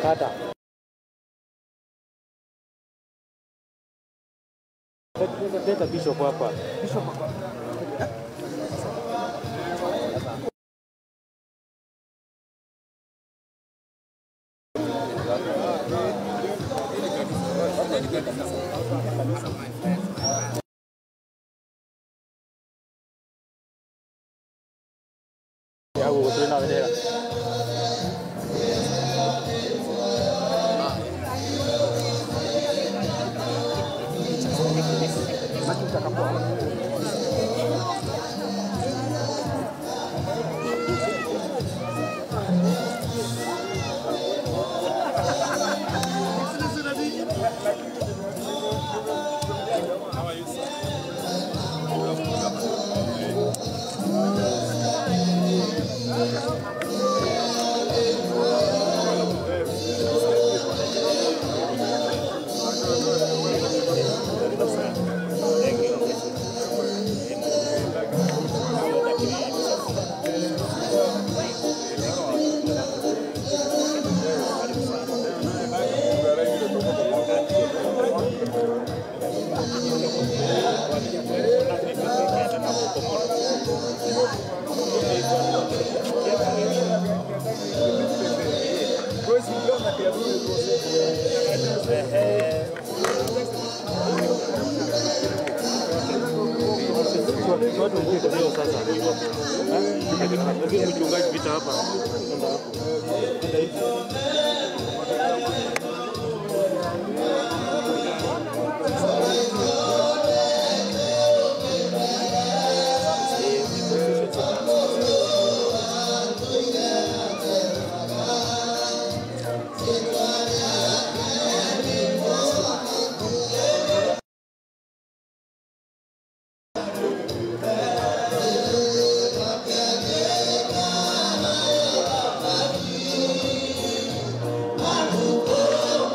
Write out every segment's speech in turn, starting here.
Kata. Leta bishop hapa. Bishop hapa. Ya, hubo una vereda. Mchungaji vita hapa. Nenda hivi. Oh!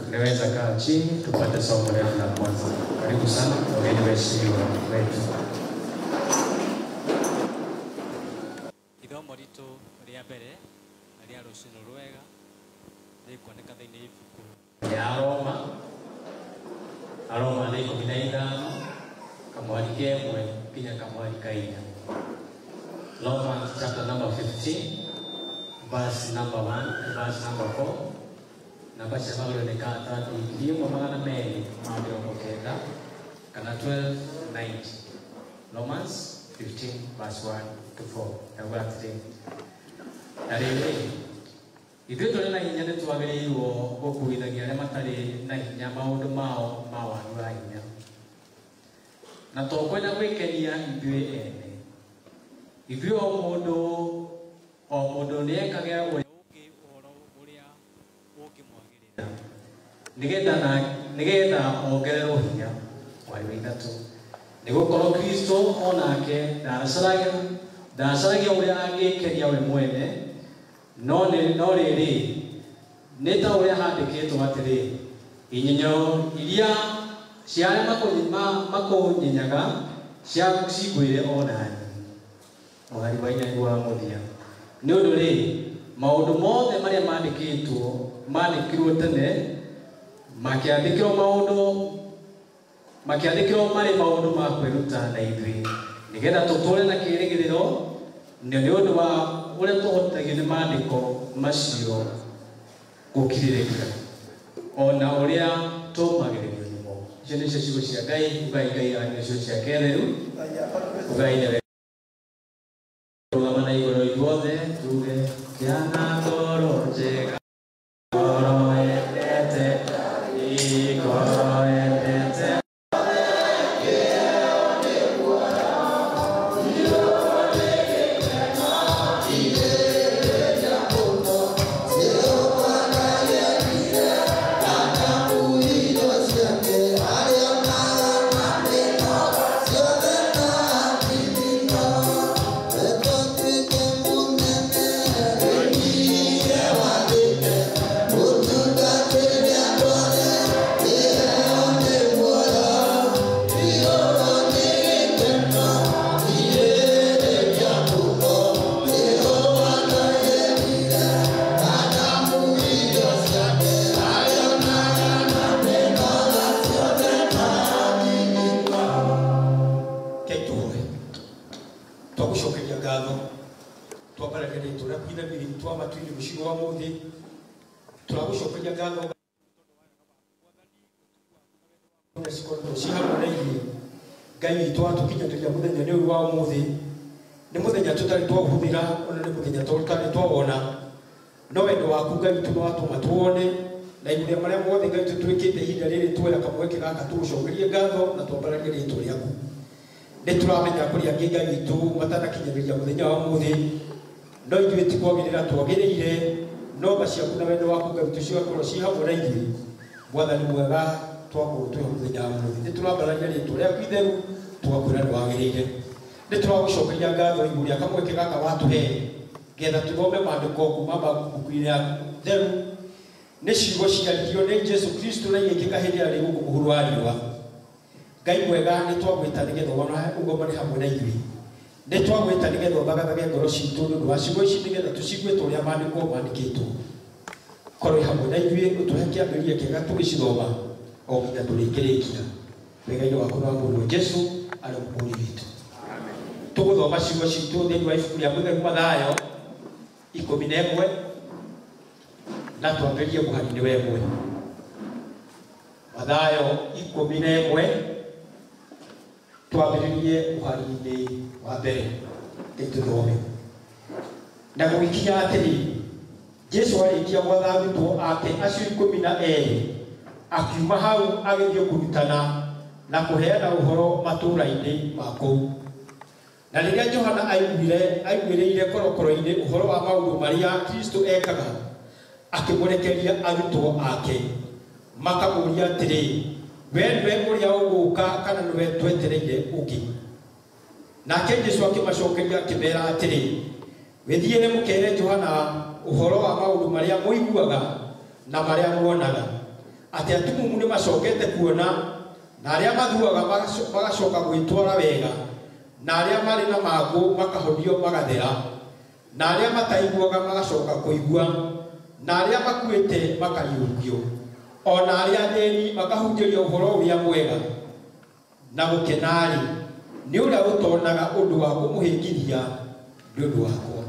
Tunaweza kaa chini tupate somo letu la kwanza. Karibu sana wageni waheshimiwa wetu. Ithomo ritũ rĩa mbere na rĩa rũcinĩ rwega rĩkuoneka thĩinĩ ibuku ya Roma. Aroma nĩ 15 kamwari kemwe nginya kamwari ka inya. Romans chapter number 15 verse number 1 to verse number 4. Namba cia magũrũ nĩ karatathi 1290 kana 1290. Romans 15 verse 1 to 4. Yauga atĩrĩ, na rĩrĩ, ithuĩ tũrĩ na hinya nĩtwagĩrĩirwo gũkuithagia arĩa matarĩ na hinya maũndũ mao ma wagi wa hinya, na to kwenda gwĩkenia ithuĩ ene. Ithuĩ o mũndũ nĩekage ũrĩa ũngĩ ũhoro ũrĩa ũngĩmwagĩrĩra nĩgetha ongererwo hinya. Mwari wa ithatũ, nĩgũkorwo Kristo onake ndacaragia ũrĩa angĩkenia we mwene, no rĩrĩ, nĩ ta ũrĩa handĩkĩtwo atĩrĩ, inyenyo iria cia arĩa makũnyenyaga cingwĩre o nani. Mũhari wa inya wa mũthia, nĩ ũndũ rĩ, maũndũ mothe marĩa mandĩkirwo tene makĩandĩkĩrwo marĩ maũndũ ma kwĩruta na ithuĩ, nĩgetha tũtũũre na kĩĩrĩgĩrĩro nĩ ũndũ wa ũrĩa tũhotithagio nĩ maandĩko macio gũkirĩrĩria ona ũrĩa tũmagĩrĩrio nĩmo. Icio nĩcio ciugo cia Ngai. Ugai Ngai aranyue ciugo ciake theru. Ugai nĩwe rũgama na igũrũ ithuothe tuge kĩana ngoro njega, ngoro endete, ngoro endete. Twagucokeria ngatho, twambaragia rĩtwa rĩaku Ithe witũ wa matu-inĩ mũciĩ wa ũmũthĩ. Tũragũcokeria ngatho cikorwo ci hamwe na ithuĩ. Ngai witũ watũkinyanĩria mũthenya nĩ ũyũ wa ũmũthĩ, nĩ mũthenya tũtarĩ twaũhũthĩra, ona nĩ mũthenya tũtarĩ twawona, no wendo waku Ngai witũ nĩ watũma tuwone, na igũrũ rĩa marĩa mothe Ngai witũ twĩkĩte ihinda rĩrĩ tuoya kamweke gaka tũgũcokerie ngatho na twambararie rĩtwa rĩaku. Nĩ tũramenya kũrĩ angĩ Ngai witũ matanakinyanĩria mũthenya wa ũmũthĩ, no ithuĩ ti kwagĩrĩra twagĩrĩire, no tha ciaku na wendo waku Ngai witũ cigakorwo ci hamwe na ithuĩ. Mwathani mwega, twakorwo twĩ mũthenya wa ũmũthĩ, nĩ tũrambararia rĩtwa rĩaku itheru, tũgakwĩra nĩ wagĩrĩire. Nĩ tũragũcokeria ngatho igũrũ rĩa kamweke gaka watũhe getha tũthome maandĩko kuma mabuku-inĩ yaku theru. Nĩ ciugo ciaririo nĩ Jesu Kristo na igĩkĩka hĩndĩ ĩrĩa arĩ gũkũ mũhuro wa riũa. Ngai mwega, nĩ twagwĩta nĩgetha ũgomane hamwe na ithuĩ. Nĩ twagwĩta nĩgetha ũthagathage ngoro citũ nĩ ũndũ wa ciugo ici, nĩgetha tũcigue ta ũrĩa maandĩko mandĩkĩtwo. Korwo hamwe na ithuĩ, ũtũhe kĩambĩrĩria kĩega tũgĩcithoma o nginya tũrĩkĩrĩkia. Wega-inĩ waku na wa Mũriũ Jesu arĩ mũkũũri witũ. Tũgũthoma ciugo citũ thĩinĩ wa ibuku rĩa Mũtheru Mathayo 11 na twambĩrĩrie mũhari-inĩ wa 1. Mathayo 11 twambĩrĩrie mũhari-inĩ wa mbere tũthome. Na gũgĩkinya atĩrĩ, Jesu arĩkia gwatha arutwo ake acio 12, akiuma hau agĩthiĩ kũrutana na kũheana ũhoro matũũra-inĩ ma kũu. Na rĩrĩa Johana aiguĩrĩire korokoro-inĩ ũhoro wa maũndũ marĩa Kristo ekaga, akĩmũrekeria arutwo ake makamũũria atĩrĩ, we nĩwe ũrĩa ũgũũka kana nĩwe twetereire ũngĩ? Nake Jesu akĩmacokeria akĩmeera atĩrĩ, wĩthiĩre mũkere Johana ũhoro wa maũndũ marĩa mũiguaga na marĩa muonaga, Atĩ atumumu nĩ macokete kuona, na arĩa mathuaga magacoka gwĩtwara wega, na arĩa marĩ na mangũ makahonio magathera, na arĩa mataiguaga magacoka kũigua, na arĩa makuĩte makariũkio, o na arĩa athĩni makahunjĩrio ũhoro ũrĩa mwega. Na gũkena-rĩ, nĩ ũrĩa ũtonaga ũndũ wa kũmũhĩngithia nĩ ũndũ wakwa.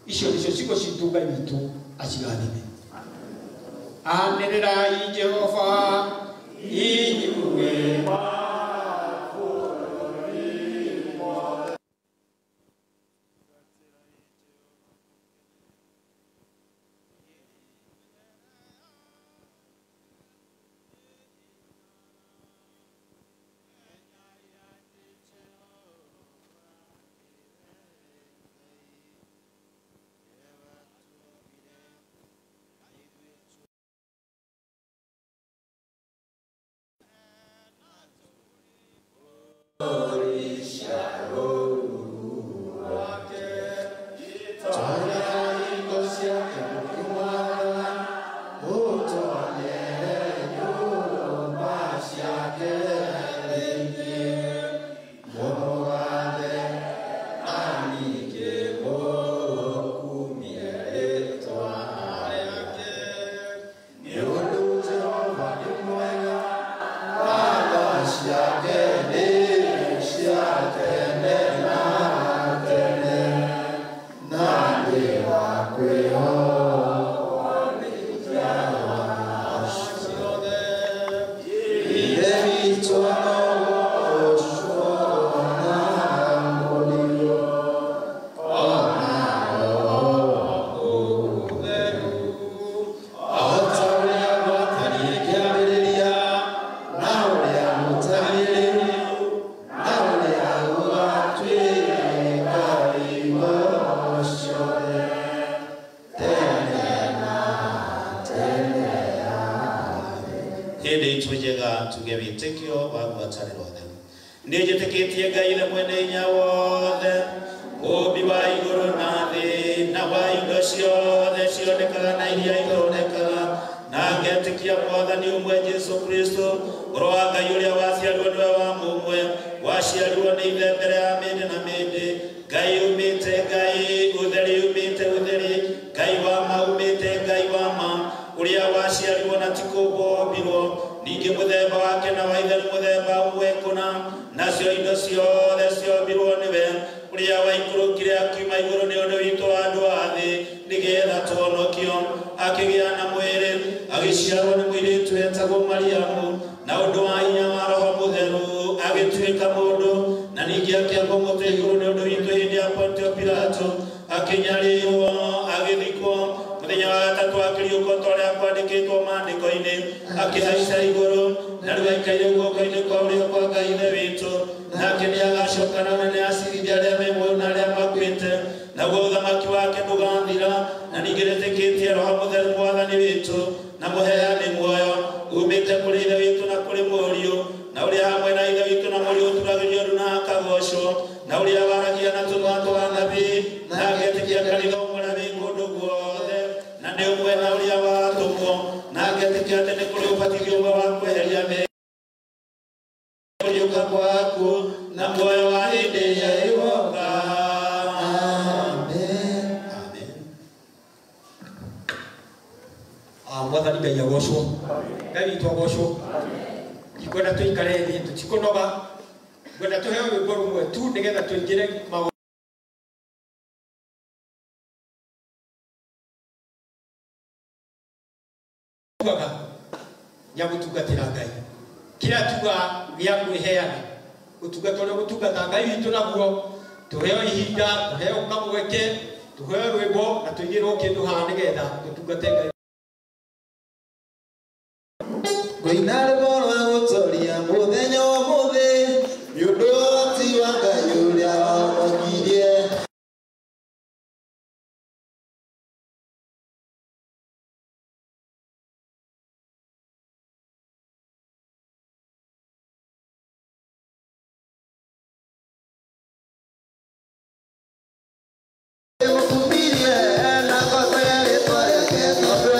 Icio nĩcio ciugo citũ. Ngai witũ acirathime. Anĩrĩrai Jehova inyuĩ Hĩndĩ itũ njega tuge wĩtĩkio wa ngwatanĩro theru. Nĩ njĩtĩkĩtie Ngai ithe mwene hinya wothe, ũmbi wa igũrũ na thĩ, na wa indo ciothe cionekaga na iria itonekaga, na ngetĩkia Mwathani ũmwe Jesũ Kristo, Mũrũ wa Ngai ũrĩa waciarirwo nĩwe wa mũmwe, waciarirwo nĩ Ithe mbere ya mĩndĩ na mĩndĩ, Ngai umĩte Ngai, ũtheri umĩte ũtheri, Ngai wa ma umĩte Ngai wa ma, ũrĩa waciarirwo na ti kũũmbwo, ningĩ mũthemba wake na wa Ithe nĩ mũthemba ũmwe kũna, nacio indo ciothe ciombirwo nĩwe, ũrĩa waikũrũkire akiuma igũrũ nĩ ũndũ witũ andũ a thĩ, nĩgetha tũhonokio, akĩgĩa na mwĩrĩ, agĩciarwo nĩ mũirĩtu wetagwo Mariamu, na ũndũ wa hinya wa Roho Mũtheru agĩtuĩka mũndũ, na ningĩ akĩambwo mũtĩ igũrũ nĩ ũndũ witũ hĩndĩ ya Pontio Pilato, akĩnyariirwo, agĩthikwo, mũthenya wa gatatũ akĩriũka ta ũrĩa kwandĩkĩtwo maandĩko-inĩ, akĩhaica igũrũ, na rĩu aikaire guoko-inĩ kwa ũrĩo kwa Ngai Ithe witũ, nake nĩagacoka na ũnene acirithie arĩa me muoyo na arĩa makuĩte, naguo ũthamaki wake ndũgathira. Na ningĩ nĩtĩkĩtie Roho Mũtheru Mwathani witũ na mũheani muoyo, umĩte kũrĩ Ithe witũ na kũrĩ Mũriũ, na ũrĩa hamwe na Ithe witũ na Mũriũ ũturagĩrio ndu na akagocwo, na ũrĩa waragia na tũnua twa anabii, na agetĩkia kanitha ũmwe na wĩ kũndũ guothe, na nĩ ũmwe na ũrĩa watũmwo, na agetĩkia atĩ nĩ kũrĩ ũbatithio ũmwe wa kweheria mehia, kũriũka kwaku, na muoyo wa hĩndĩ ĩrĩa ĩgoka. Amen. Mwathani Ngai agocwo, Ngai witũ agocwo. Ndikwenda tũikare thĩ, tũtikũnoga, ngwenda tũheo rwĩmbo rũmwe tu nĩgetha tũingĩre tugaga ya gũtungatĩra Ngai. Kĩrĩa tugaga gĩa kwĩheana, ũtungata ũrĩa gũtungata Ngai witũ naguo, tũheo ihinda, tũheo kamweke, tũheo rwĩmbo na tũigĩrwo kĩndũ haha nĩgetha tũtungate Ngai. Ngũina rwĩmbo rwa gũtũũria mũthenya ũmũthĩ, nĩ ũndũ wa ũhoti wa Ngai ũrĩa wahonokirie. Mũkumirie na ngooce rĩĩtwa rĩake, tondũ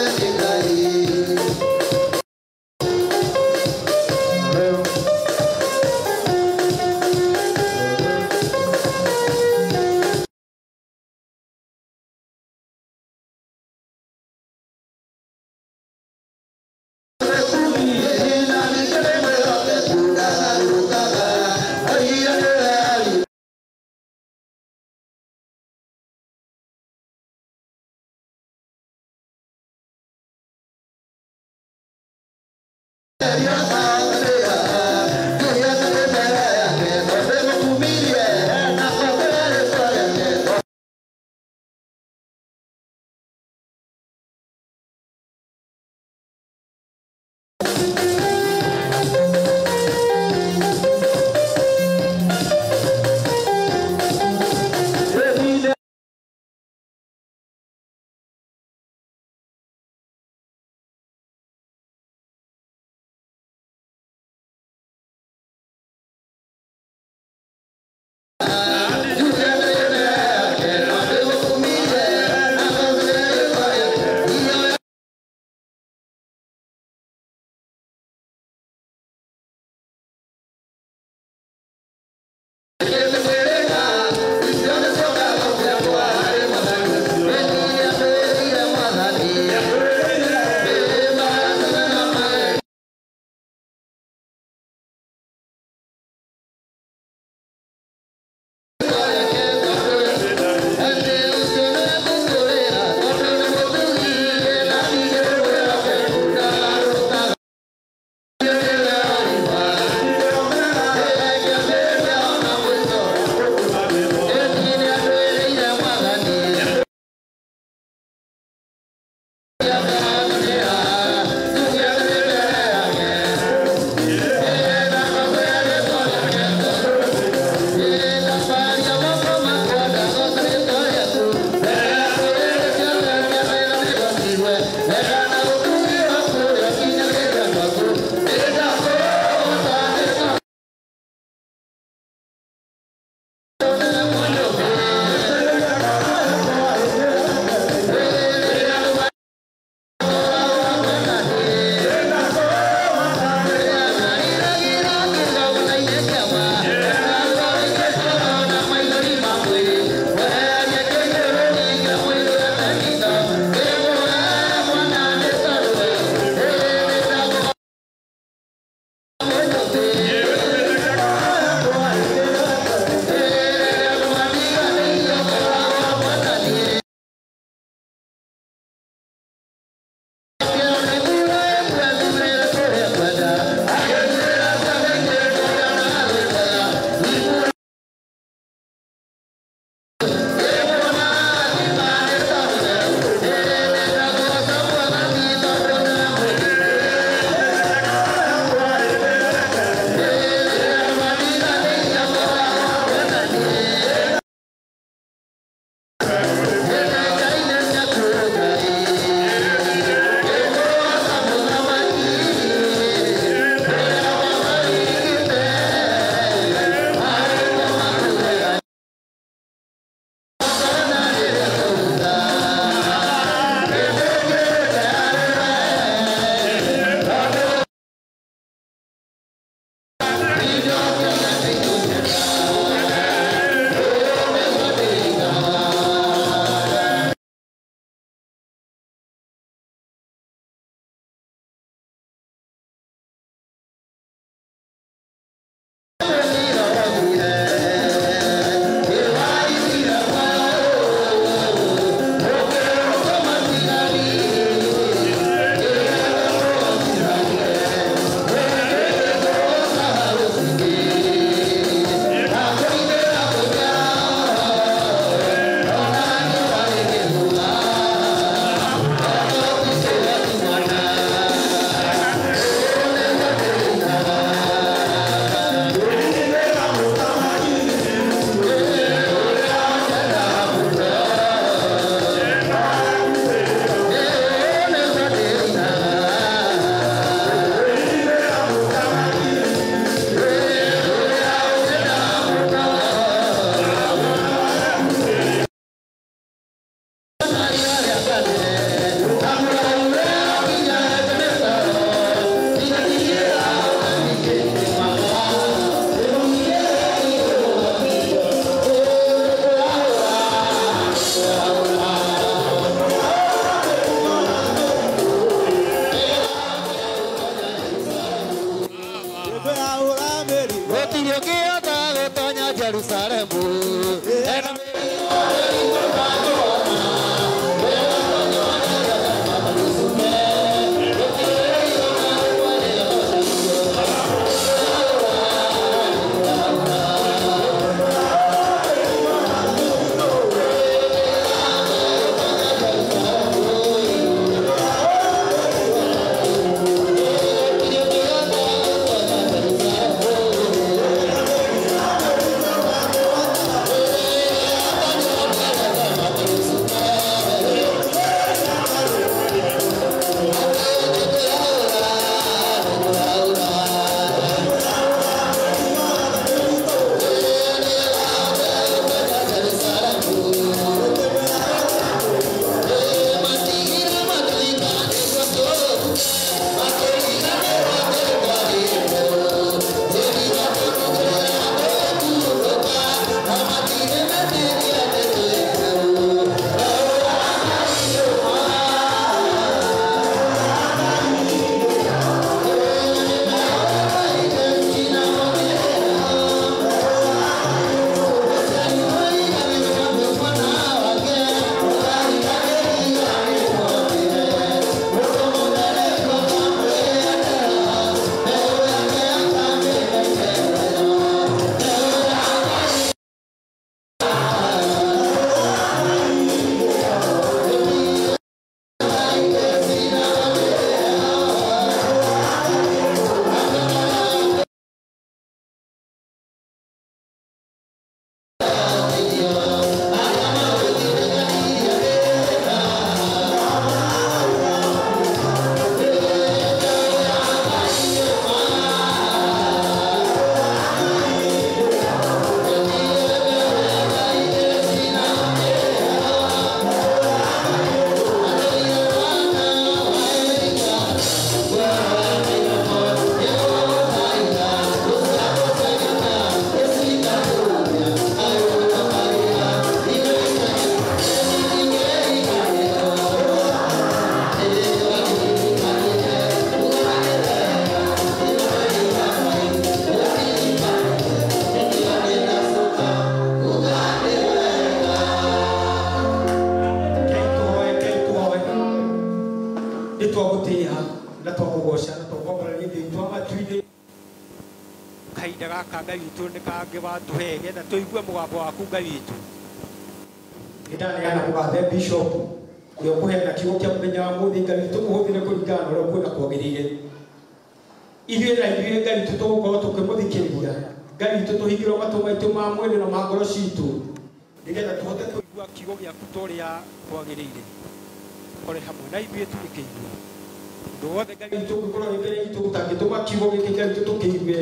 Nĩ twagũtĩĩa na twakũgoca na twakwamũra ithe witũ wa matu-inĩ. Kahinda gaka Ngai witũ nĩ kangĩ watũhe getha tũigue mũgambo waku Ngai witũ. Nĩ ndaneana mũgathe Bishop ũrĩa ũkũheana kiugo kĩa mũthenya wa mũthĩ Ngai witũ mũhũthĩre kũringana na ũrĩa ũkuona kwagĩrĩire. Ithuĩ na ithuĩ Ngai witũ tũgũkorwo tũkĩmũthikĩrĩria. Ngai witũ tũhingĩrwo matũ maitũ ma mwĩrĩ na ma ngoro citũ nĩgetha tũhote kũigua kiugo gĩaku ta ũrĩa kwagĩrĩire. Kore hamwe na ithuĩ tũgĩkĩigua. Ũndũ wothe Ngai witũ ũngĩkorwo wĩ mbere itũ ũtangĩtũma kiugo gĩkĩ Ngai witũ tũkĩigue,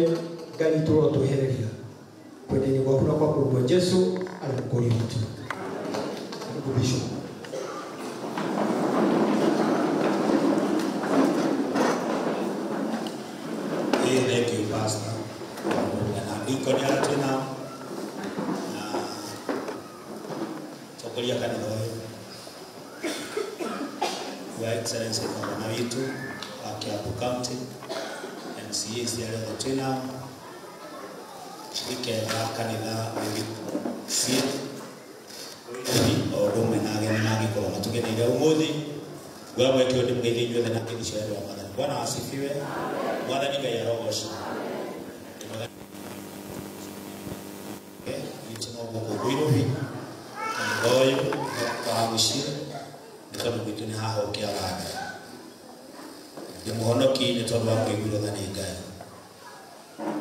Ngai witũ ũrotwehereria. Kwenda-inĩ gwaku na kwa Mũrũguo Jesũ arĩ mũkũũri witũ. Karibu Bishop. Hey, thank you, Pastor. Na deacon arĩa twĩ nao na tongoria kanitha ũyũ, Your Excellency Gavana witũ wa Kiambu County, MCAs arĩa othe twĩ nao, ikega kanitha wĩgĩcie o ũndũ ũmwe na ageni mangĩkorwo matũgeneire ũmũthĩ. Ngwa mweke ũyũ ndĩmũgeithie inyuothe na ngeithi cia wendo wa Mwathani. Bwana asifiwe. Mwathani Ngai arogocwo. Itũ no gũkũ Nairobi kanitha ũyũ wa mũciĩ nĩ tondũ gwitũ nĩ haha ũkĩaga ndĩ mũhonoki nĩ tondũ wa kũiguĩrwo tha nĩ Ngai.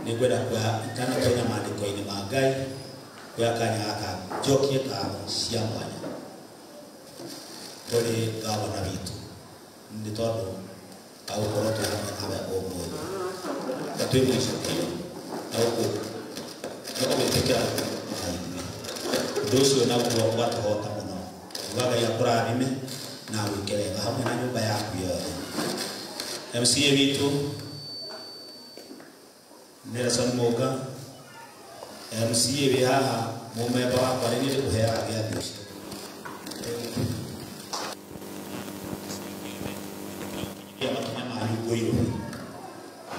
Nĩ ngwenda kuoya itanatonya maandĩko-inĩ ma Ngai kuoya kanya gaka njokie ngatho cia mwanya kũrĩ gavana witũ nĩ tondũ wa gũkorwo twĩ hamwe nawe ũmũthĩ na twĩ mũico biũ na gũkũ nĩ kũgwĩtĩkĩra na ithuĩ. Ũndũ ũcio naguo ũgatũhota mũno. Uga Ngai akũrathime na agwĩke wega hamwe na nyũmba yaku yothe. MCA witũ Nelson Mũnga, MCA wĩ haha mũmemba wakwa nĩ niĩ ndĩkũheaga gĩathĩ ũcio. Makinya manyu ngũirwo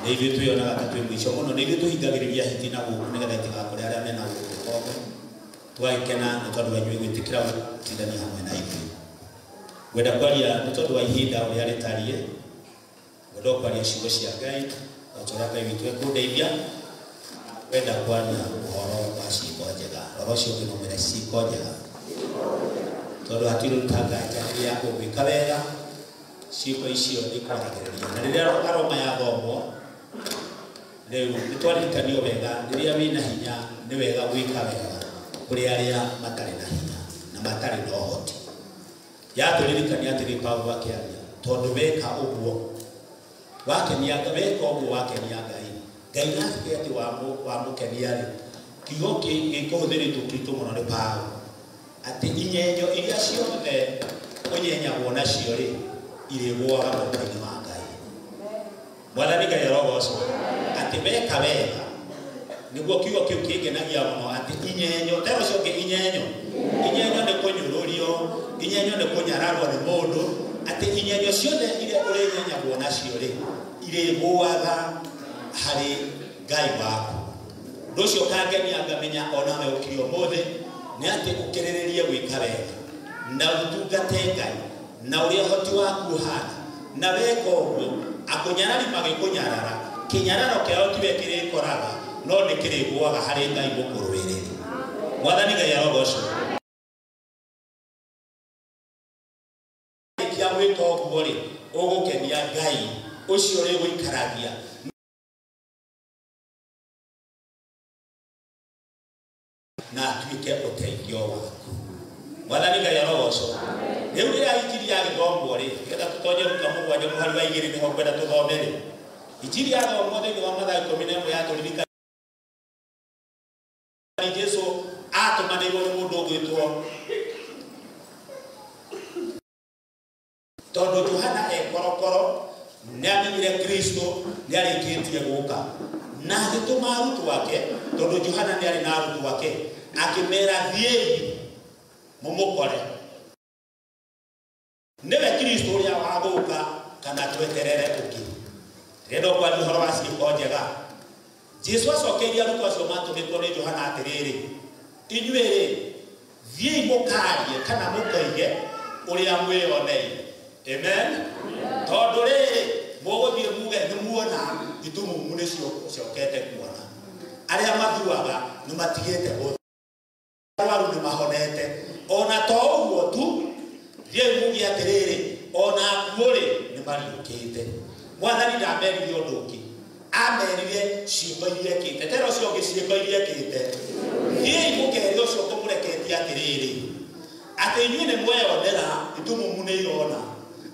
nĩ ithuĩ twĩyonaga ta twĩ mũico mũno, nĩ ithuĩ tũhingagĩrĩria hiti na gũkũ nĩgetha itigakore arĩa mena gũkũ kongo. Tũgagĩkena nĩ tondũ wa inyuĩ gwĩtĩkĩra gũtindania hamwe na ithuĩ. Ngwenda kwaria nĩ tondũ wa ihinda ũrĩa rĩtariĩ, ngwenda kwaria ciugo cia Ngai o ta ũrĩa Ngai witũ ekũndeithia. Ngwenda kwaria ũhoro wa ciĩko njega. Rora ũcio ũngĩ na ũmwĩre ciĩko njega, tondũ hatirĩ ũndũ ta nganja rĩrĩa ũgwĩka wega ciĩko icio nĩ ikwaragĩrĩria. Na rĩrĩa aroma yathomwo rĩu nĩ twaririkanio wega, rĩrĩa wĩna hinya nĩ wega gwĩka wega kũrĩ arĩa matarĩ na hinya na matarĩ na ũhoti. Yatũririkania atĩrĩ Paulo akĩaria, tondũ weka ũguo wakenia Ngai, weka ũguo wakenia Ngai, Ngai nake atĩ wamũkenia rĩ, kiugo gĩkũhũthĩrĩtwo kĩritũ mũno nĩ Paulo atĩ inyenyo iria ciothe ũnyenyagwo nacio rĩ irĩgũaga moko-inĩ ma Ngai. Mwathani Ngai arogocwo. Atĩ weka wega nĩguo kiugo kĩu kĩngenagia mũno, atĩ inyenyo tero ũcio ũngĩ inyenyo, inyenyo nĩ kũnyũrũrio, inyenyo nĩ kũnyararwo nĩ mũndũ, atĩ inyenyo ciothe iria ũrĩnyenyagwo nacio rĩ irĩgũaga harĩ Ngai waku. Ũndũ ũcio ũkangenia ngamenya onawe ũkiri ũmũthĩ nĩ atĩ ũkĩrĩrĩrie gwĩka wega na ũtungate Ngai na ũrĩa ũhoti waku ũhana, na weka ũguo akũnyarari magĩkũnyarara, kĩnyararo kĩao tiwe kĩrĩkoraga no nĩ kĩrĩgũaga harĩ Ngai mũkũrũĩrĩri. Mwathani Ngai arogocwo. Kia gwĩka ũguo rĩ ũgũkenia Ngai ũcio ũrĩgũikaragia na atuĩke ũteithio waku. Mwathani Ngai arogocwo. Rĩu rĩrĩa injiri yagĩthomwo rĩ, nĩgetha tũtonye Luka 7 mũhari wa 2 nĩho ngwenda tũthome rĩ, injiri yathomwo thĩinĩ wa Mathayo 11 yatũririkania Jesũ atũmanĩirwo nĩ mũndũ ũgwĩtwo tondũ Johana e korokoro nĩ amenyire Kristo nĩ arĩkĩtie gũka na agĩtũma arutwo ake, tondũ Johana nĩ arĩ na arutwo ake, akĩmera thiĩi mũmũkore nĩwe Kristo ũrĩa wagũka kana tweterere ũngĩ. Ndĩrenda kwaria ũhoro wa ciĩko njega. Jesũ acokeirie arutwo acio matũmĩtwo nĩ Johana atĩrĩrĩ, inyuĩ rĩ thiĩi mũkarie kana mũkoige ũrĩa mwĩyoneire. Amen. Tondũ rĩrĩ mũgũthiĩ muge nĩ muona itumumu nĩcio ciokete kuona. Arĩa mathuaga nĩ matigĩte gũthua. Arwaru nĩ mahonete. Ona to ũguo tu, thiĩi muge atĩrĩrĩ, ona akuũ rĩ nĩ mariũkĩte. Mwathani ndamerire ũndũ ũngĩ. Amerire ciĩko iria ekĩte. Tera ũcio ũngĩ ciĩko iria ekĩte. Thiĩi mũkere ũcio kũmũreketie atĩrĩrĩ, atĩ inyuĩ nĩ mweyonera itumumu nĩ irona.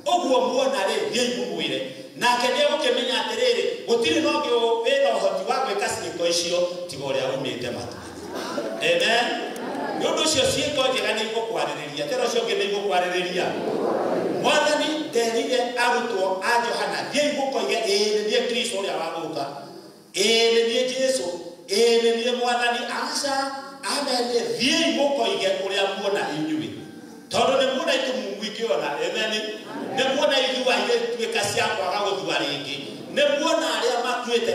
Ũguo muona rĩ, thiĩi mũmwĩre. Nake nĩ egũkĩmenya atĩrĩrĩ, gũtirĩ na ũngĩ wĩna ũhoti wa gwĩka ciĩko icio tiga ũrĩa umĩte matu. Amen. Nĩ ũndũ ũcio ciĩko njega nĩ igũkwarĩrĩria. Tera ũcio ũngĩ nĩ igũkwarĩrĩria. Mwathani nderire arutwo a Johana, thiĩi mũkoige ĩĩ nĩ niĩ Kristo ũrĩa wa gũka, ĩĩ nĩ niĩ Jesũ, ĩĩ nĩ niĩ Mwathani. Aca, amerire thiĩi mũkoige ũrĩa muona inyuĩ. Tondũ nĩ muona itumumu ikĩona. Amen. Nĩ muona ithua igĩtuĩka cia kwaga gũthua rĩngĩ. Nĩ muona arĩa makuĩte,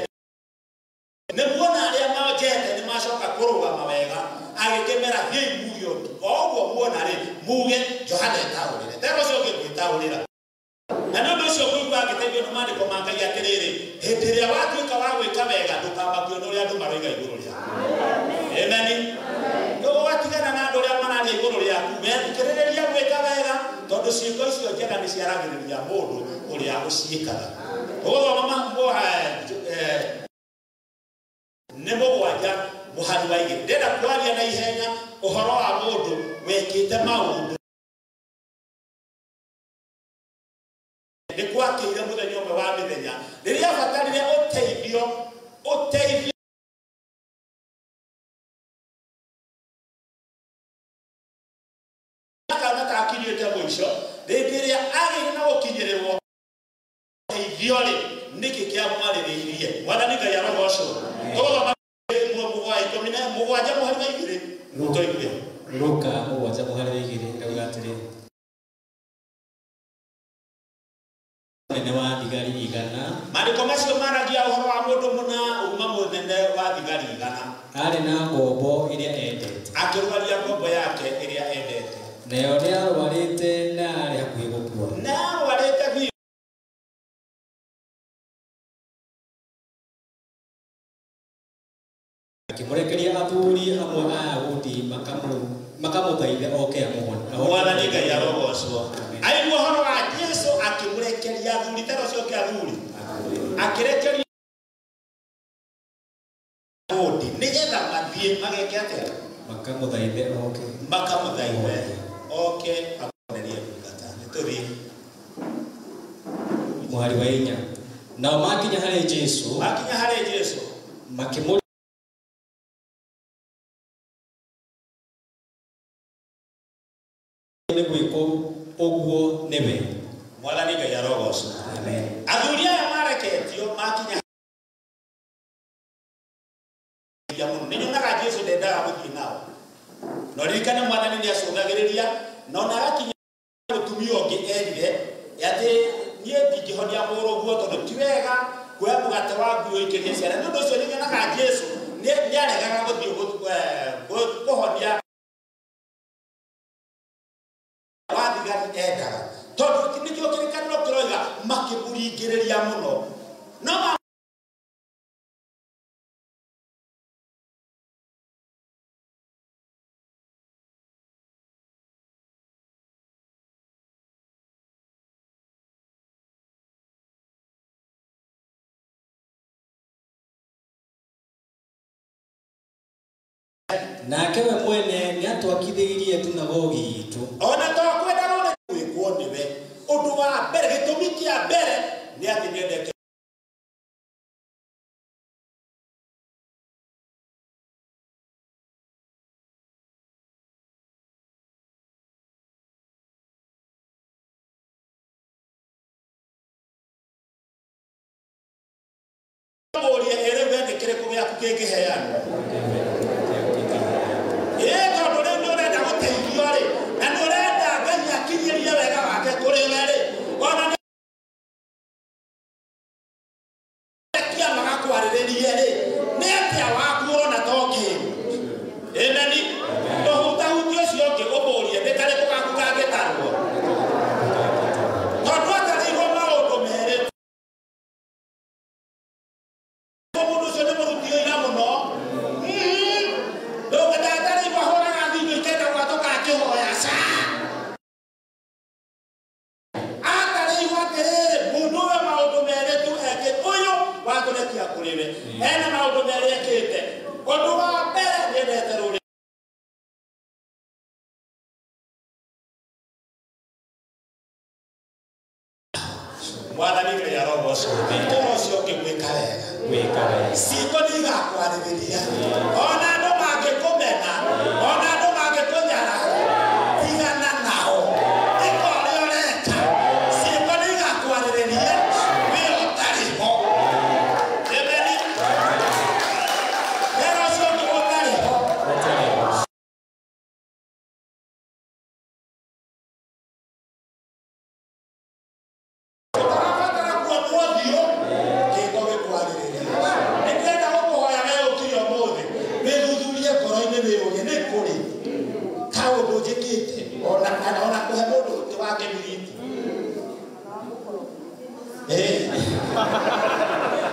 nĩ muona arĩa monjete nĩ macoka kũrũgama wega. Agĩkĩmera thiĩi muge ũndũ o ũguo muona rĩ, muge Johana etaũrĩre. Tera ũcio ũngĩ gwĩtaũrĩra. Na nĩ ũndũ ũcio ngũigua ngĩteithio nĩ maandĩko ma Ngai atĩrĩrĩ, hĩndĩ ĩrĩa watuĩka wa gwĩka wega ndũkamakio nĩ ũrĩa andũ maroiga igũrũ rĩaku. Amen. Ũgatigana na andũ arĩa mararia igũrũ rĩaku, wethikĩrĩria gwĩka wega, tondũ ciĩko icio njega nĩ ciaragĩrĩria mũndũ ũrĩa ũciĩkaga. Ũgũthoma nĩ mũgwanja mũhari wa igĩrĩ. Ndĩrenda kwaria na ihenya ũhoro wa mũndũ wekĩte maũndũ. Nĩ gwakĩire mũthenya ũmwe wa mĩthenya rĩrĩa abatarire ũteithio, ũteithio kana gakinyĩte mũico, rĩngĩ ĩrĩa agĩire na gũkinyĩrĩrwo ũteithio rĩ, nĩkĩ kĩamwarĩrĩirie? Mwathani Ngai arogocwo. Tũgũthoma mũgwanja mũhari wa igĩrĩ tũigue. Luka mũgwanja mũhari wa igĩrĩ ĩrauga atĩrĩ, mũnene wa thigari igana. Maandĩko macio maragia ũhoro wa mũndũ mũna uma mũnene wa thigari igana. Arĩ na ngombo ĩrĩa endete. Akĩrwaria ngombo yake ĩrĩa endete. Nayo nĩarwarĩte na arĩ hakuhĩ gũkua. Na arwarĩte biũ. Akĩmũrekeria athuri amwe a Ayahudi makamũthaithe oke amũhonie. Mwathani Ngai arogocwo. Aigua ũhoro wa Jesũ akĩmũrekeria athuri, tera ũcio ũngĩ athuri. Akĩrekeria Ayahudi nĩgetha mathiĩ mageke atĩa? Makamũthaithe oke. Makamũthaithe oke amũhonerie ndungata. Nĩ tũthiĩ. Mũhari wa inya. Nao makinya harĩ Jesũ. Makinya harĩ Jesũ. Makĩmũria nĩ gwĩkwo ũguo nĩwe. Mwathani Ngai arogocwo. Amen. Athuri aya mareketio makinya mũno. Nĩ nyonaga Jesũ ndendaga gũthiĩ nao. No ririkane Mwathani nĩ acũthagĩrĩria, na ona agakinya mũtumia ũngĩ erire atĩ niĩ ndingĩhonia mũrũguo tondũ ti wega kuoya mũgate wa ngui ũikĩrie ciana. Nĩ ũndũ ũcio nĩ nyonaga Jesũ nĩ aregaga gũthiĩ kũhonia wa thigari endaga, tondũ nĩkĩo kĩrĩkanĩro kĩroiga makĩmũringĩrĩria mũno. No Nake we mwene nĩatwakithĩirie thunagogi itũ. Ona to kwenda rũrĩ gwĩkwo nĩwe. Ũndũ wa mbere, gĩtũmi kĩa mbere nĩ atĩ nĩendete mũrie ĩrĩ we nĩ kĩrĩkũ gĩaku kĩngĩheanwo. Ĩĩ tondũ rĩu nĩ ũrenda gũteithio rĩ, na nĩ ũrenda Ngai akinyĩrie wega wake kũrĩ we rĩ, ona nĩ kia magakwarĩrĩrie rĩ, nĩ atĩa waku ũrona to kĩndũ? Amen. Ũhutahuti ũcio ũngĩ ũmũrie nĩ karĩkũ gaku kangĩtarwo. Mwathani Ngai arogocwo. Toro ũcio ũngĩ gwĩka wega. Gwĩka wega. Ciĩko nĩ igakwarĩrĩria. Ona andũ mangĩkũmena, ona andũ mangĩkũnyarara, tigana nao. Ĩka ũrĩa ũreka. Ciĩko nĩ igakwarĩrĩria wĩ ũtarĩ ho. Amen. Wĩra ũcio ũngĩ ũtarĩ ho. Ũtarĩ ho. Ũtarabatara kuonwo ũthiũ, kĩko gĩkwarĩrĩria. Nĩ ndĩrenda gũkũhoya wee ũkire ũmũthĩ, wĩthuthurie ngoro-inĩ wĩyũrie nĩ kũrĩ kaũndũ njĩkĩte ona kũhe mũndũ ũtĩ wa kĩbiriti.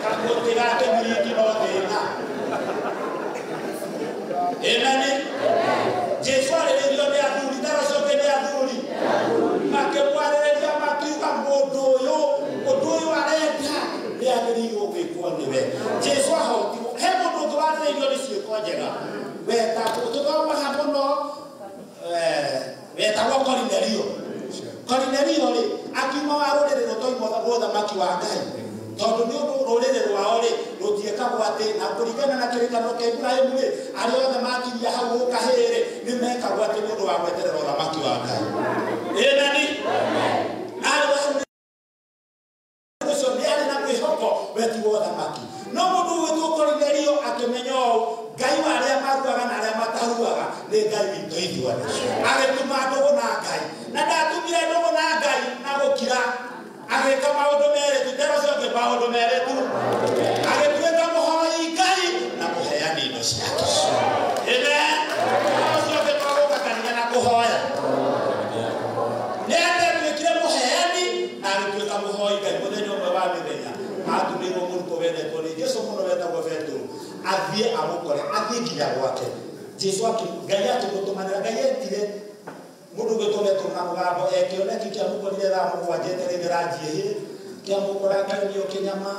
Kamũtĩ ga kĩbiriti no thĩna. Amen. Jesu arĩrĩirio nĩ athuri, tara ũcio ũngĩ nĩ athuri. Makĩmwarĩrĩria makiuga mũndũ ũyũ, ũndũ ũyũ arenda nĩ agĩrĩirwo gwĩkwo nĩwe. Jesu ahotirwo. He mũndũ ũngĩ warĩrĩirio nĩ ciĩko njega. Wetagwo, tũthomaga mũno, wetagwo Korinelio. Korinelio rĩ, akiuma wa rũrĩrĩ rũtoima ũthamaki wa Ngai. Tondũ nĩ ũndũ rũrĩrĩ rwao rĩ, rũtiĩkagwo atĩ na kũringana na kĩrĩkanĩro kĩa Iburahĩmu rĩ, arĩa othe makinyia hau gũkahĩ rĩ, nĩ mekagwo atĩ nĩ ũndũ wa gweterera ũthamaki wa Ngai. Amen. Arĩ wa rũrĩrĩ ũcio nĩ arĩ na mwĩhoko wetiwo ũthamaki. No mũndũ ũgwĩtwo Korinelio akĩmenya ũũ, Ngai wa arĩa maruaga na arĩa mataruaga nĩ Ngai witũ ithuothe. Agĩtuma ndũgũ na Ngai. Na ndatumire ndũgũ na Ngai na gũkira. Agĩka maũndũ merĩ tu, tera ũcio ũngĩ maũndũ merĩ tu. Agĩtuĩka mũhoi Ngai na mũheani indo ciake. Amen. Tera ũcio ũngĩ to gũka kanitha na kũhoya. Nĩ atuĩkire mũheani na agĩtuĩka mũhoi Ngai. Mũthenya ũmwe wa mĩthenya atũmĩirwo mũrutwo wendetwo nĩ Jesũ mũno wetagwo Petero athiĩ amũkore, athiĩ nginya gwake. Jesũ Ngai akĩmũtũmanĩra, Ngai etire mũndũ ũgwĩtwo Petero na mũgambo kĩoneki kĩamũkorire thaa mũgwanja etereire ranji ĩhĩe, kĩamũkora akĩonio kĩnyama,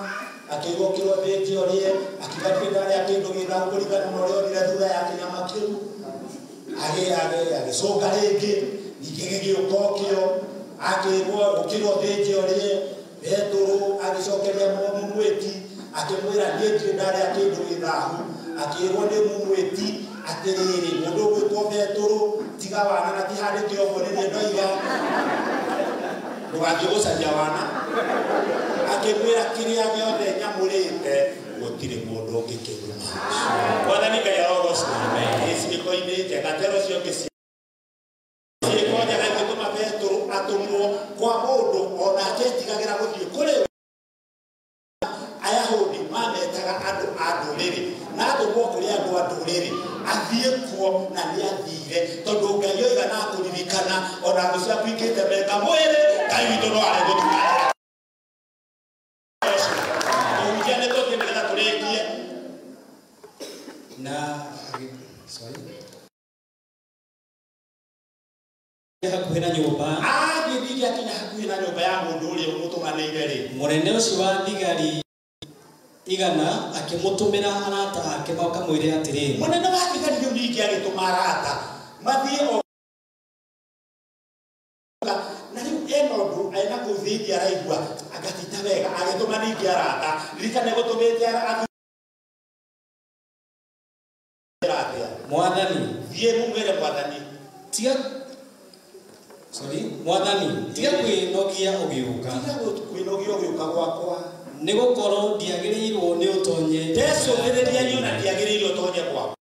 akĩirwo kĩro thĩnje ũrĩe, akiuga ndirĩ ndarĩa kĩndũ gĩ thahu kũringana na ũrĩa onire thutha ya kĩnyama kĩu. Agĩcũnga rĩngĩ, ningĩ gĩgĩũka o kĩo, akĩrwo ũkĩra ũthĩnje ũrĩe. Petero agĩcokeria mũmwĩti akĩmwĩra niĩ ndirĩ ndarĩa kĩndũ gĩ thahu. Akĩrwo nĩ mũmwĩti atĩrĩrĩ, mũndũ ũgwĩtwo Petero tiga wana na ti handĩke ũguo nĩ niĩ ndoiga, ndũgathiĩ gũcaria wana. Akĩmwĩra kĩrĩa gĩothe nyamũrĩte gũtirĩ mũndũ ũngĩkĩruma. Mwathani Ngai arogocwo. Ciĩko-inĩ njega, tera ũcio ũngĩ ciĩko njega igĩtũma Petero atũmwo kwa mũndũ onake etigagĩra gũthiĩ kũrĩ Ayahudi mametaga andũ a ndũrĩrĩ, na atũmwo kũrĩ andũ a ndũrĩrĩ athiĩ kuo, na nĩ athire tondũ Ngai oiga na akũririkana ona thũ ciaku ingĩtemeka mwĩrĩ, Ngai witũ no arĩgũtukanĩra. Kũhunjia nĩ tũthiĩ nĩgetha tũrĩkie. Na sorry. Hakuhĩ na nyũmba. Athiĩ ningĩ akinya hakuhĩ na nyũmba ya mũndũ ũrĩa ũmũtũmanĩire rĩ, mũnene ũcio wa thigari igana akĩmũtũmĩra arata ake makamwĩre atĩrĩrĩ. Mũnene wa thigari rĩu ningĩ agĩtũma arata mathiĩ o na rĩu ena ũndũ ena kũu thĩinĩ araigua agatita wega, agĩtũma ningĩ arata. Ririkane gũtũmĩte atĩa? Mwathani, thiĩ mũmwĩre Mwathani, tiga sorry, Mwathani, tiga kwĩnogia ũgĩũka. Tiga kwĩnogia ũgĩũka gwakwa. Nĩ gũkorwo ndiagĩrĩirwo nĩ ũtonye. Ndecũthĩrĩria niĩ ona ndiagĩrĩirwo ũtonye gwakwa.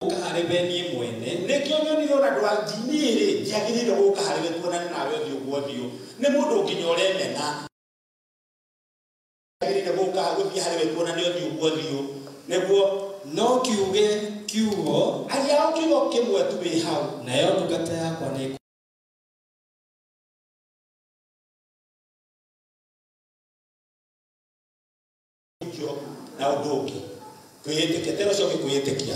Gũka harĩ we niĩ mwene. Nĩkĩo nyonire ona ndwa niĩ rĩ, ndiagĩrĩirwo gũka harĩ we tuonane nawe ũthiũ kwa ũthiũ. Nĩ mũndũ nginya ũremena. Ndiagĩrĩire gũka gũthiĩ harĩ we tuonane ũthiũ kwa ũthiũ. Nĩguo no kiuge kiugo, aria o kiugo kĩmwe tu wĩ hau, nayo ndungata yakwa nĩ na ũndũ ũngĩ kwĩĩtĩkia. Tera ũcio ũngĩ kwĩĩtĩkia.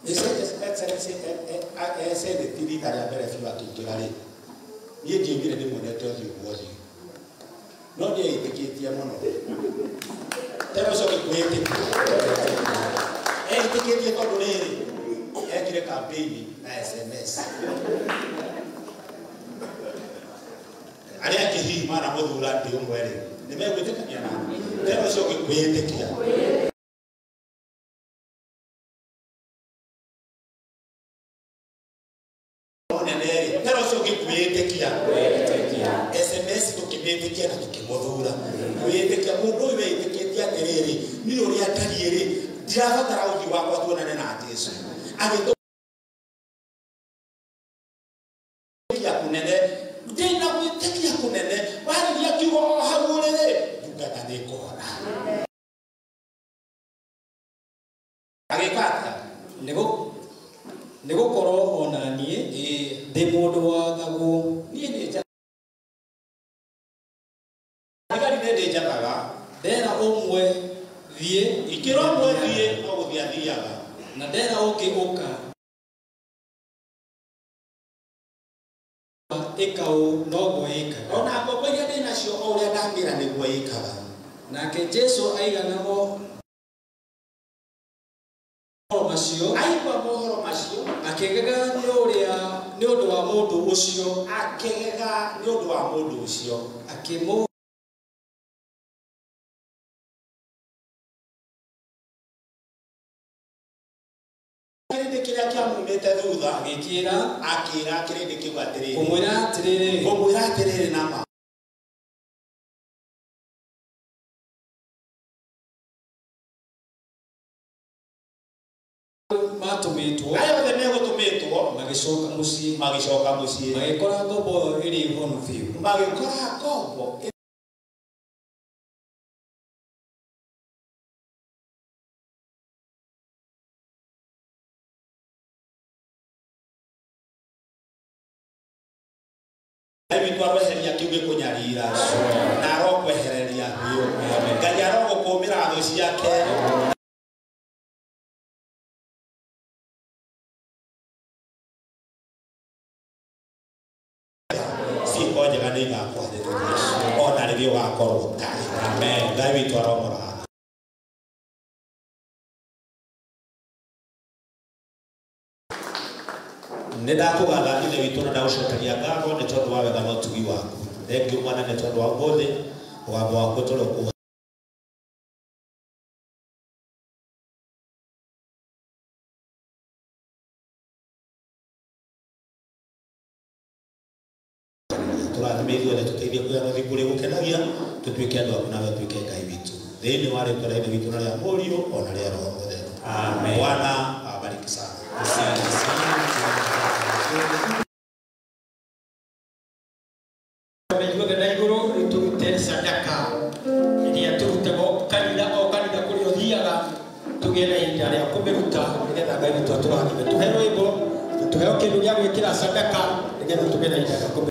His Excellency Senate rita rĩa mbere biũ akĩingĩra rĩ, niĩ ndiaugire ndĩmuonete ũthiũ kwa ũthiũ, no ndiaĩtĩkĩtie mũno. Tera ũcio ũngĩ kwĩĩtĩkia. Eĩtĩkĩtie tondũ rĩrĩ, Ekire campaign na SMS. Arĩa angĩ hihi manamũthura ndĩ ũmwe rĩ, nĩ megwĩtĩkania na tena ũcio ũngĩ kwĩĩtĩkia. Mũnene rĩ, tena ũcio ũngĩ kwĩĩtĩkia. SMS tũkĩmĩtĩkia na tũkĩmũthura. Kwĩĩtĩkia mũndũ ũyũ wĩtĩkĩtie atĩrĩrĩ, niĩ ũrĩa ndariĩ rĩ, ndirabatara ũthiũ wakwa tuonane na Jesũ. Agĩtũ kunene ndina gwĩtĩkia kũnene warĩria kiugo o hau ũrĩrĩ ndungata nĩ ĩkũhona. Agĩka atĩa? Nĩ gũkorwo ona niĩ ndĩ mũndũ wathagwo. Niĩ nĩ thigari nĩ ndĩnjathaga. Ndera ũmwe thiĩ, ikĩra ũmwe thiĩ no gũthiĩ athiaga, na ndera ũngĩ ũka, ĩka ũũ noguo ĩkaga. Ona ngombo iria ndĩ nacio o ũrĩa ndamĩra nĩguo ĩkaga. Nake Jesũ aigana mohoro macio, aigua mohoro macio, akĩgega nĩ ũndũ wa mũndũ ũcio, akĩgega nĩ ũndũ wa mũndũ ũcio, akĩmũ kĩrĩndĩ kĩrĩa kĩamumĩte thutha, agĩkĩra, akĩra kĩrĩndĩ kĩu atĩrĩrĩ, ngũmwĩra atĩrĩrĩ, ngũmwĩra atĩrĩrĩ na ma, matũmĩtwo aya othe megũtũmĩtwo magĩcoka mũciĩ, magĩcoka mũciĩ, magĩkora ngombo ĩyo ĩrĩ honu biũ, magĩkora ngombo Ngai witũ aroeheria kĩu gĩkũnyarira na arokwehereria biũ. Ngai arogũkũmĩra thũ ciake. Ciĩko njega nĩ igakwarĩrĩria ona rĩrĩa ũgakorwo ũtarĩ. Amen. Ngai witũ aromũrathima. Nĩ ndakũgatha Ithe witũ na ndagũcokeria ngatho nĩ tondũ wa wega na ũtugi waku. Thengiũ Mwana nĩ tondũ wa ũmũthĩ, mũgambo waku tũrĩ kũu. Tũrathime ithuothe, tũteithie kũgĩa na ũthingu ũrĩa ũgũkenagia, tũtuĩke andũ aku nawe ũtuĩke Ngai witũ. Thĩinĩ wa rĩĩtwa rĩa Ithe witũ na rĩa Mũriũ ona rĩa Roho Mũtheru. Amen. Bwana awabariki sana. Asante sana. Meiguaga na igũrũ rĩu tũrute sadaka ĩrĩa tũrutaga o kanitha o kanitha kũrĩa ũthiaga, tũgĩe na ihinda rĩa kũmĩruta nĩgetha Ngai witũ atũrathime. Tũhe rwĩmbo na tũheo kĩndũ gĩa gwĩkĩra sadaka nĩgetha tũgĩe na ihinda rĩa kũmĩruta.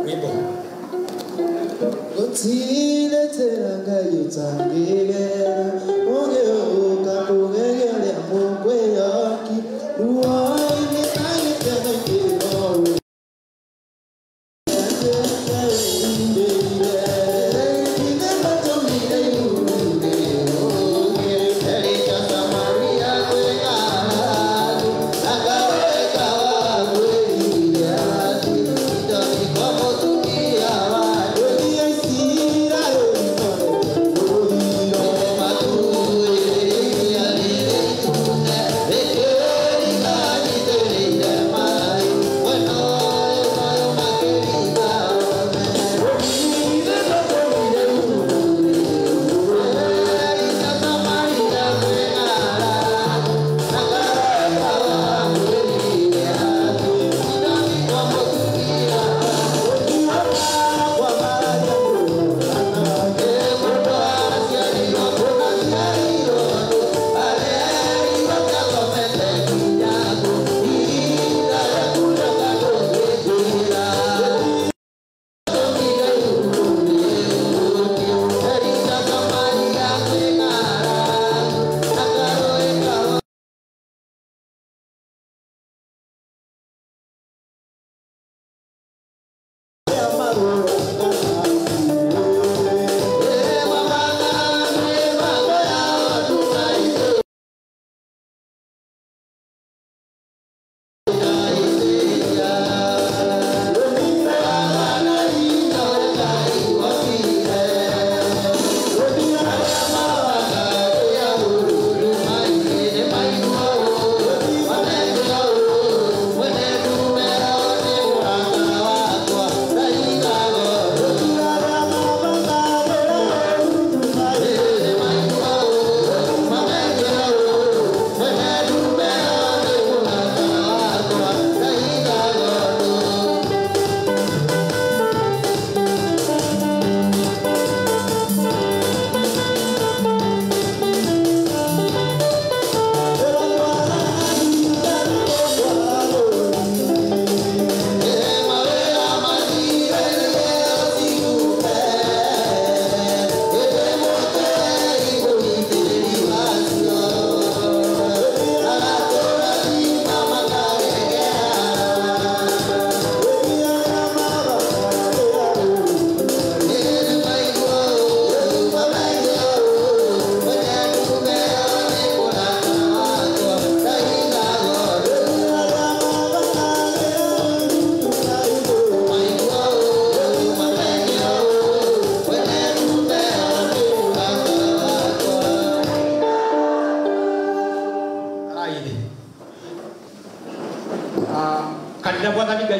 Rwĩmbo. Gũtirĩ njĩra Ngai ũtangĩgera, ũgĩũka kũgegeria mũkwĩhoki, ruo-inĩ na gĩkeno kĩro.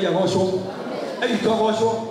Ngai agocwo. Ngai witũ agocwo.